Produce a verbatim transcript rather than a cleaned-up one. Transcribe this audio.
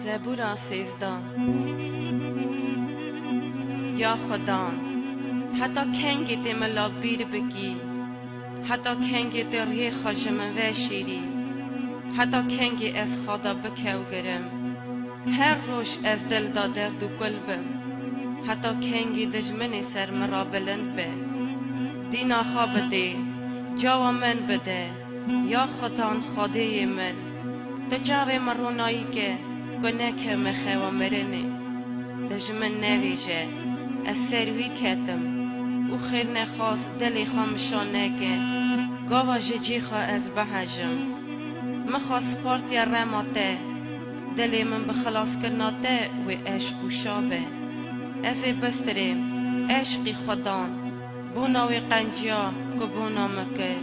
Zebûra sêzdeh. Ya Xudan, heta kengî tê min la bîr bikî? Heta kengî tê rihê xwe ji min veşîrî? Heta kengî ez xwe de bikewgirim? Her roj ez dil da derd û kul bim. Heta kengî dijminê ser min re bilind be? Dîna xwe bidê, cawa min bide. Ya Xudan Xwedêyê min, tu çavê min ronayî ke, ku nekevme xewa mirinê. Tu ji min nevêje, ez ser wî ketim û xêrnexwas dilê xwe mişa neke, gava ji cî xwe ez bihejim. Min xwe spartiye rema te, dilê min bi xilaskirina te wê eşq û şa be. Ez ê bistirêm, eşqî Xudan, bona wê qenciya ku bona min kir.